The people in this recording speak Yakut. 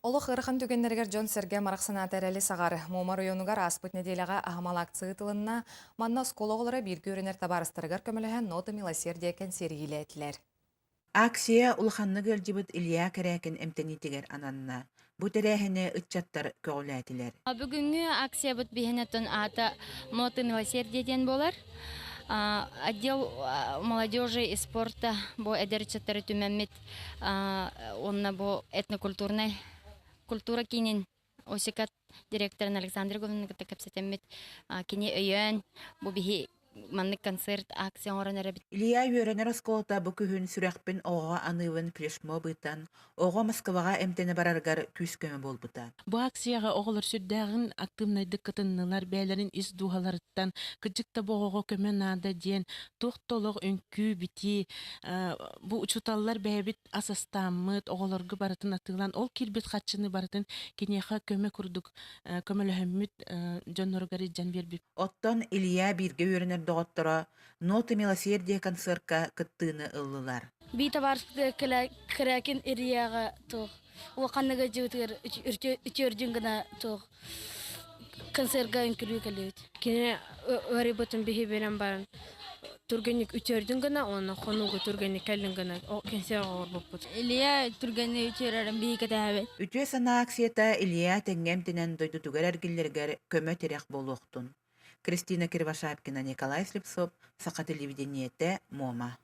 Олох ыарахан түгэннэригэр дьон-сэргэ амарах санаата эрэли саҕар. Муома оройуонугар ааспыт нэдиэлэҕэ аһымал акция ыытылынна. Манна оскуола оҕолоро бииргэ үөрэнэр табаарыстарыгар көмөлөһөн «Нота милосердия» кэнсиэри иилээтилэр. Акция улаханнык ыалдьыбыт Илья Кэрээкин эмтэниитигэр ананна. Бу тэрээһини ыччаттар көҕүлээтилэр. Бүгүҥҥү акциябыт биһиэнэтин аата «Ноты милосердия» диэн буолар. Отдел молодежи и спорта бу эдэр ыччаттары түмэммит уонна бу этнокультурнай культура киинин ОСИКАТ директорын Александр Егоровны кытта кэпсэтэммит кини өйөөн бу биһи маннык концерт акция оҥорон эрэбит. Илья үөрэнэр оскуолата бу күһүн сүрэхпин оҕоҕо аныыбын флешмоб ыытан, оҕо Москваҕа эмтэнэ барарыгар күүс-көмө буолбута. Бу акцияҕа оҕолор сүрдээҕин актыыбынайдык кытыннылар, бэйэлэрин ис дууһаларыттан кырдьык да бу оҕоҕо көмө наада диэн туох да олох үҥкүү, битии бу учууталлар бэйэбит ас астааммыт, оҕолорго барытын атыылаан, ол киирбит харчыны барытын киниэхэ көмө курдук көмөлөһөммүт дьонноругар илдьэн биэрбиппит. Оттон Илья бииргэ үөрэнэр доҕотторо «Ноты милосердия» концерка кыттыыны ыллылар. Бии табаарыспытыгар Кэрээкин Ильяҕа туох улаханнык дьыбытыгар үтүөрдүн гына туох концерга үҥкүлүү кэллибит. Кини ыарыйбытын биһи билэн баран түргэнник үтүөрдүн гына уонна хонууга түргэнник кэллин гына кэнсиэр оҕорбуппут. Илья түргэнник үтүөрэрин биһи кэтэһэбит. Үтүө санаа акцията Илья тэҥҥэ эмтэнэн дойдутугар эргиллэригэр көмө-тирэх буолуохтун. Кристина Кривошапкина, Николай Слепцов, Саха телевидениетэ, Муома.